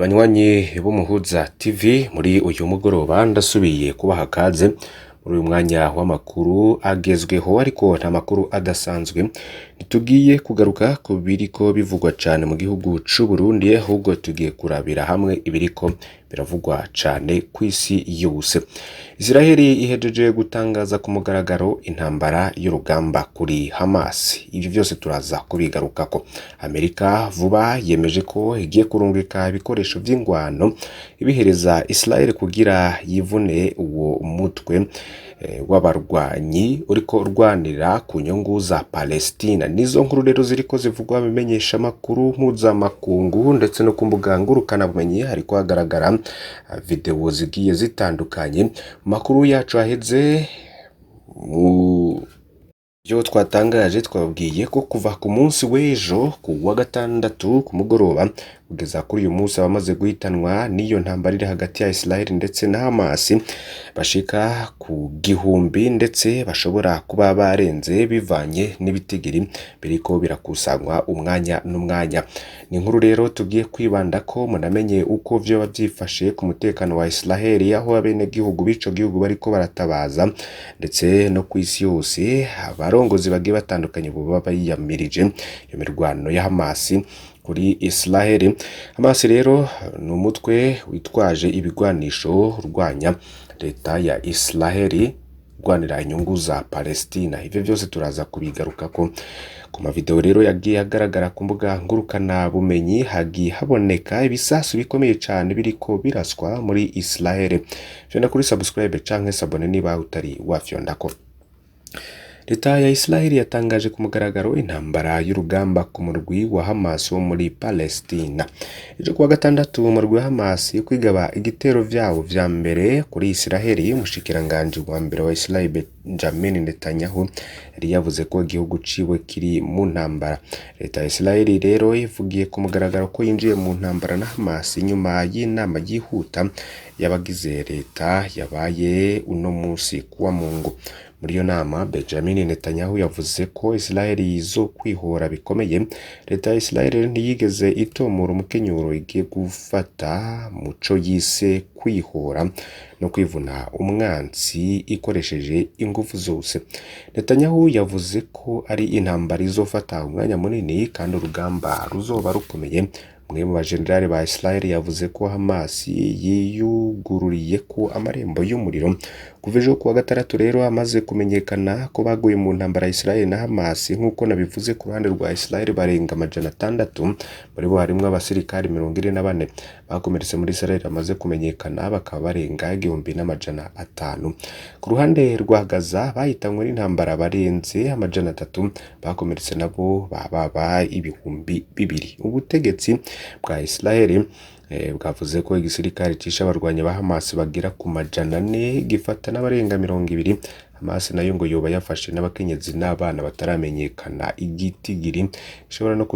Banywanyi b'Umuhuza TV, muri uyu mugoroba ndasubiye kubaha kaze muri uyu mwanya w'amakuru agezweho, ariko nta makuru adasanzwe. Ntitugiye kugaruka ku biriko bivugwa cane mu gihugu c'u Burundi, ahubwo tugiye kurabira hamwe ibiriko biravugwa cane kw'isi yose. Isiraheli ihejeje gutangaza ku mugaragaro intambara y'urugamba kuri Hamas. Ivyo vyose turaza kubigarukako. Amerika vuba yemeje ko igiye kurungika ibikoresho vy'ingwano ibihereza Israel kugira yivune uwo mutwe w'abarwanyi uriko urwanira ku nyungu za Palestina. Nizo nkuru rero ziriko zivugwa mu bimenyeshamakuru mpuzamakungu ndetse no ku mbuga ngurukanabumenyi hariko hagaragara video zigiye zitandukanye. Mu makuru yacu aheze, mu vyo twatangaje, twababwiye ko kuva ku munsi w'ejo ku wa gatandatu ku mugoroba kugeza kuri uyu munsi, abamaze guhitanwa n'iyo ntambara iri hagati ya Israel ndetse na Hamas bashika ku 1000, ndetse bashobora kuba barenze bivanye n'ibitigiri biriko birakusanywa umwanya n'umwanya. Ni inkuru rero tugiye kwibandako, munamenye uko vyoba vyifashe ku mutekano wa Israel, aho abenegihugu b'ico gihugu bariko baratabaza, ndetse no kw'isi yose abarongozi bagiye batandukanye boba biyamirije iyo mirwano ya Hamas kuri Israel. Hamas rero ni umutwe witwaje ibigwanisho urwanya leta ya Israel, urwanira inyungu za Palestina. Ivyo vyose turaza kubigarukako. Ku mavideo rero yagiye agaragara ku mbuga ngurukana bumenyi, hagiye haboneka ibisasu bikomeye cane biriko biraswa muri Israel. Fyonda kuri subscribe canke s'abonner niba utari wafyondako. Leta ya Israel yatangaje ku mugaragaro intambara y'urugamba ku murwi wa Hamas wo muri Palestina. Ejo kuwa gatandatu, umurwi wa Hamas kwigaba igitero vyawo vya mbere kuri Israel, umushikiranganji wa mbere wa Israel Benjamin Netanyahu yari yavuze ko igihugu ciwe kiri mu ntambara. Leta ya Israel rero ivugiye ku mugaragaro ko yinjiye mu ntambara na Hamas inyuma y'inama yihuta y'abagize leta yabaye uno munsi kuwa Mungu. Muri iyo nama, Benjamin Netanyahu yavuze ko Israel izokwihora bikomeye. Leta ya Israel ntiyigeze itomora umukenyuro igiye gufata muco yise kwihora no kwivuna umwansi ikoresheje ingufu zose. Netanyahu yavuze ko ari intambara izofata umwanya munini kandi urugamba ruzoba rukomeye. Umwe mu bajenerali ba Israel yavuze ko Hamas yiyugururiye ko amarembo y'umuriro. Kuva ejo kuwa gatandatu rero, amaze kumenyekana ko baguye mu ntambara ya Israel na Hamas, nk'uko nabivuze, ku ruhande rwa Israel barenga 600, muri bo harimwo abasirikari 44. Bakomeretse muri Israel bamaze kumenyekana bakaba barenga 1500. Ku ruhande rwa Gaza, bahitanywe n'intambara barenze 300, bakomeretse nabo bababa 2000. Ubutegetsi bwa Israel bwavuze ko igisirikare cishe abarwanyi ba Hamas bagera ku 400, gifata n'abarenga 20. Hamas nayo ngo yoba yafashe n'abakenyezi n'abana bataramenyekana igitigiri, ishobora no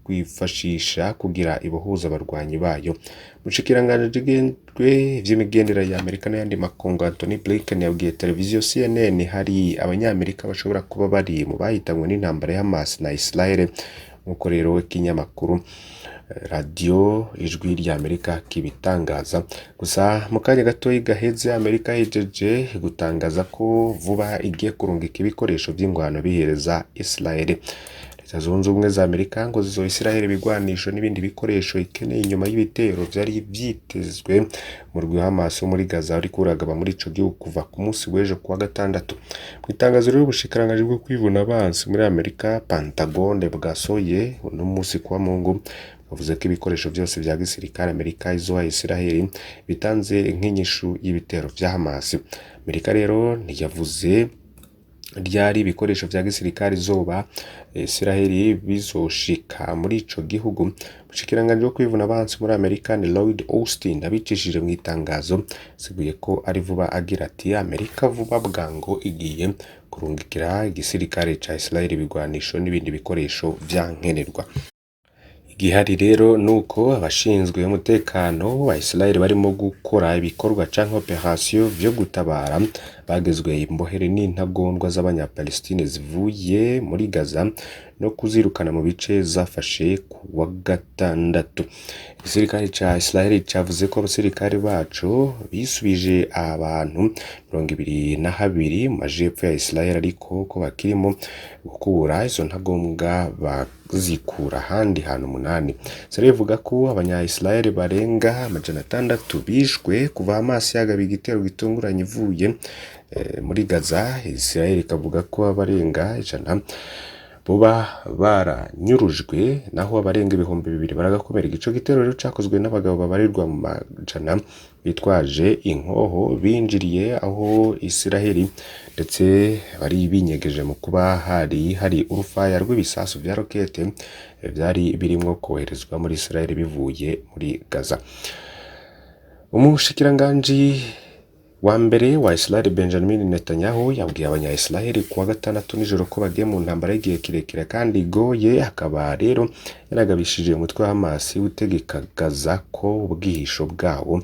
kwifashisha kugira ibohuza abarwanyi bayo. Umushikiranganji ajejwe ivy'imigenderanire ya Amerika n'ayandi makungu, Antony Blinken, yabwiye televiziyo CNN hari abanyamerika bashobora kuba bari mu bahitanywe n'intambara ya Hamas na Israel, nk'uko rero ikinyamakuru radiyo Ijwi rya Amerika kibitangaza. Gusa mu kanya gatoyi gaheze, Amerika ihejeje gutangaza ko vuba igiye kurungika ibikoresho vy'ingwano bihereza Israel. Leta Zunze Ubumwe za Amerika ngo zizoha Israel ibigwanisho n'ibindi bikoresho ikeneye inyuma y'ibitero vyari vyitezwe umurwi wa Hamas wo muri Gaza uriko uragaba muri ico gihugu kuva ku munsi w'ejo kuwa gatandatu. Mu itangazo rero ubushikiranganji bwo kwivuna abansi muri Amerika, Pentagone, bwasohoye uno munsi kuwa Mungu, bavuze ko ibikoresho vyose vya gisirikare Amerika izoha Israel bitanze nk'inyishu y'ibitero vya Hamas. Amerika rero ntiyavuze ryari ibikoresho vya gisirikare izoba Israel bizoshika muri ico gihugu. Umushikiranganji wo kwivuna abansi muri Amerika ni Lloyd Austin, abicishije mu itangazo asiguye ko ari vuba, agira ati: "Amerika vuba bwango igiye kurungikira igisirikare ca Israel ibigwanisho n'ibindi bikoresho vyankenerwa." Igihari rero nuko abashinzwe umutekano wa Israel barimo gukora ibikorwa canke operation vyo gutabara bagizwe imbohere n'intagondwa z'abanyapalestine zivuye muri Gaza. no kuzirukana mu bice zafashe ku wa gatandatu. Igisirikare ca Israel cavuze ko abasirikare baco bisubije abantu 22 mu majepfo ya Israel, ariko ko bakirimo gukura izo ntagombwa bazikura ahandi hantu umunani. Israel ivuga ko abanya-Israel barenga 600 bishwe kuva Hamas yagaba igitero gitunguranye ivuye muri Gaza. Israel ikavuga ko abarenga 100 boba baranyurujwe, naho abarenga 2000 baragakomereka. Ico gitero rero cakozwe n'abagabo babarirwa mu majana bitwaje inkoho binjiriye aho Israel, ndetse bari binyegeje mu kuba hari hari urufaya rw'ibisasu vya rokete vyari birimwo koherezwa muri Israel bivuye muri Gaza. Umushikiranganji wa mbere wa Israel Benjamin Netanyahu yabwiye abanya-Israel kuwa gatandatu nijoro ko bagiye mu ntambara y'igihe kirekire kandi igoye, akaba rero yaragabishije umutwe wa Hamas utegeka Gaza ko ubwihisho bwawo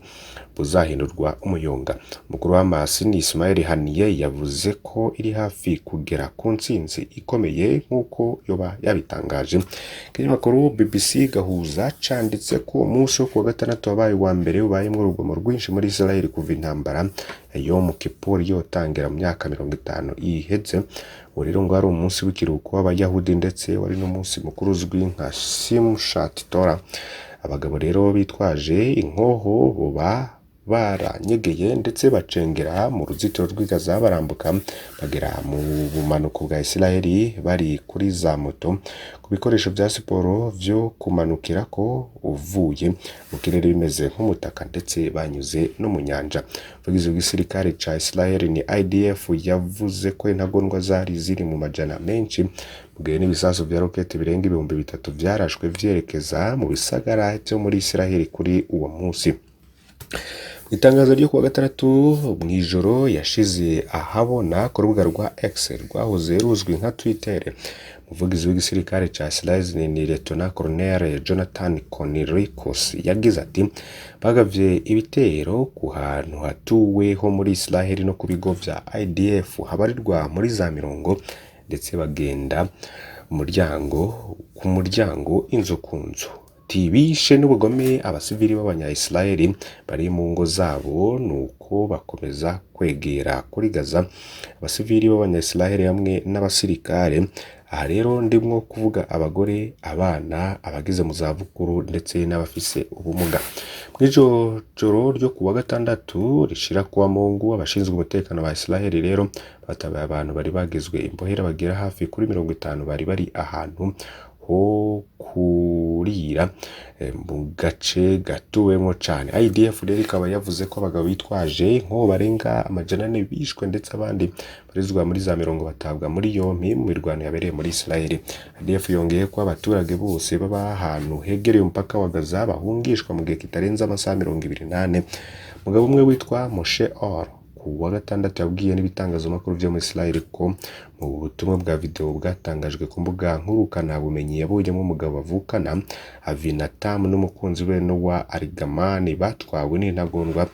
buzahindurwa umuyonga. Umukuru wa Hamas ni Ismail Haniyeh yavuze ko iri hafi kugera ku ntsinzi ikomeye nk'uko yoba yabitangaje. Ikinyamakuru BBC Gahuza canditse ko umunsi wo kuwa gatandatu wabaye uwa mbere ubayemwo urugomo rwinshi muri Israel kuva intambara ya Yom Kippur yotangira mu myaka 50 iheze. Uwo rero ngo wari umunsi w'ikiruhuko w'Abayahudi, ndetse wari n'umunsi mukuru uzwi nka Simchat Torah. Abagabo rero bitwaje inkoho boba baranyegeye ndetse bacengera mu ruzitiro rw'i Gaza, barambuka bagera mu bumanuko bwa Israel bari kuri za moto, ku bikoresho vya siporo vyo kumanukirako uvuye mu kirere bimeze nk'umutaka, ndetse banyuze no mu nyanja. Umuvugizi w'igisirikare ca Israel ni IDF yavuze ko intagondwa zari ziri mu majana menshi, mu gihe n'ibisasu vya rokete birenga 3000 vyarashwe vyerekeza mu bisagara vyo muri Israel kuri uwo munsi. Itangazo ryo kuwa gatandatu mw'ijoro yashize ahabona ku rubuga rwa X rwahoze ruzwi nka Twitter, umuvugizi w'igisirikare ca Israel ni Lieutenant Colonel Jonathan Conricus yagize ati: "Bagavye ibitero ku hantu hatuwe ho muri Israel no ku bigo vya IDF habarirwa muri za mirongo, ndetse bagenda umuryango ku muryango, inzu ku nzu. Bishe n'ubugome abasivili b'abanya-Israel bari mu ngo zabo, nuko bakomeza kwegera kuri Gaza, abasivili b'abanya-Israel hamwe n'abasirikare. Aha rero ndimwo kuvuga abagore, abana, abageze mu zabukuru ndetse n'abafise ubumuga." Mw'ijo joro ryo kuwa gatandatu rishira kuwa Mungu, abashinzwe umutekano ba Israel rero batabaye abantu bari bagizwe imbohera bagera hafi kuri 50 bari bari ahantu ho kurira mu gace gatuwemwo cane. IDF rero ikaba yavuze ko abagabo bitwaje inkoho barenga 400 bishwe, ndetse abandi barizwa muri za mirongo batabwa muri yompi mu mirwano yabereye muri Israel. IDF yongeye ko abaturage bose baba ahantu hegereye umupaka wa Gaza bahungishwa mu gihe kitarenze amasaha 24. Umugabo umwe witwa Moshe Or ku wa gatandatu yabwiye n'ibitangazamakuru vyo muri Israel ko mu butumwa bwa video bwatangajwe ku mbuga nkurukanabumenyi yabonyemo umugabo bavukana Avinatam n'umukunzi we Noah Argamani batwawe n'intagondwa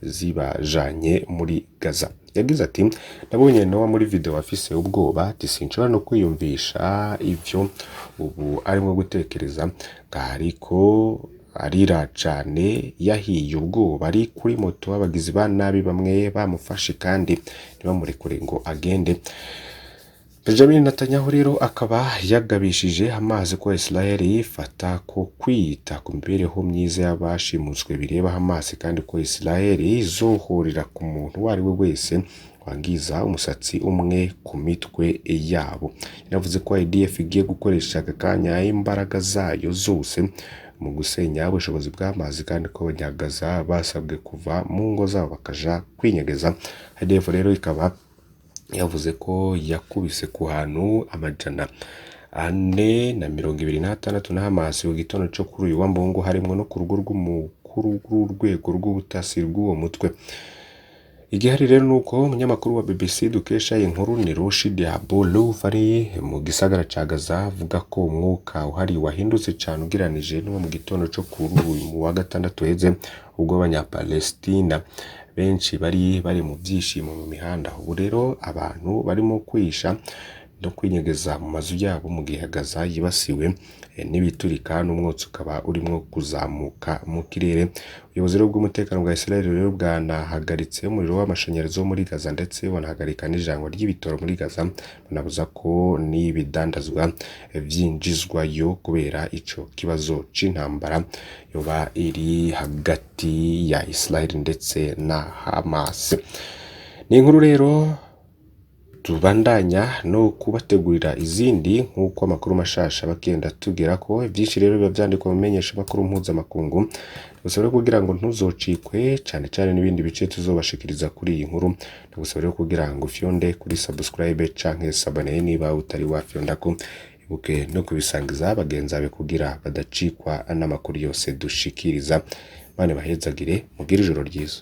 zibajanye muri Gaza. Yagize ati: "Nabonye Noah muri video afise ubwoba, ati sinshobora no kwiyumvisha ivyo ubu arimwo gutekereza, ariko arira cane, yahiye ubwoba, ari kuri moto, abagizi ba nabi bamwe bamufashe kandi ntibamurekure ngo agende." Benjamin Netanyahu rero akaba yagabishije Hamas ko Israel ifata ko kwita ku mibereho myiza y'abashimuswe bireba Hamas, kandi ko Israel izohorera ku muntu uwo ari we wese wangiza umusatsi umwe ku mitwe yabo. Yanavuze ko IDF igiye gukoresha aka kanya imbaraga zayo zose mu gusenya ubushobozi bwa Hamas, kandi ko abanyagaza basabwe kuva mu ngo zabo bakaja kwinyegeza. IDF rero ikaba yavuze ko yakubise ku hantu 426 na Hamas mu gitondo co kuri uyu wa Mungu, harimwo no ku rugo rw'umukuru w'urwego rw'ubutasi rw'uwo mutwe. Igihari rero nuko umunyamakuru wa BBC dukesha iyi nkuru ni Rushdi Abu Louf ari mu gisagara ca Gaza avuga ko umwuka uhari wahindutse cane ugereranije n'uwo mu gitondo co kuri uyu wa gatandatu uheze, ubwo abanyapalestina benshi bari bari mu vyishimo mu mihanda. Ubu rero abantu barimo kwisha no kwinyegeza mu mazu yabo mu gihe Gaza yibasiwe n'ibiturika n'umwotsi ukaba urimwo kuzamuka mu kirere. Ubuyobozi rero bw'umutekano bwa Israel rero bwanahagaritse umuriro w'amashanyarazi wo muri Gaza ndetse banahagarika n'ijanwa ry'ibitoro muri Gaza, banabuza ko n'ibidandazwa vyinjizwayo kubera ico kibazo c'intambara yoba iri hagati ya Israel ndetse na Hamas. Ni inkuru rero tubandanya no kubategurira izindi nk'uko amakuru mashasha bagenda tugera ko vyinshi rero biba vyandikwa mu menyeshamakuru mpuzamakungu. Ndagusaba rero kugira ngo ntuzocikwe cane cane n'ibindi bice tuzobashikiriza kuri iyi nkuru. Ndagusaba rero kugira ngo ufyonde kuri subscribe canke s'abonner niba utari wafyondako, ibuke no kubisangiza bagenzi bawe kugira badacikwa n'amakuru yose dushikiriza. Imana ibahezagire, mugire ijoro ryiza.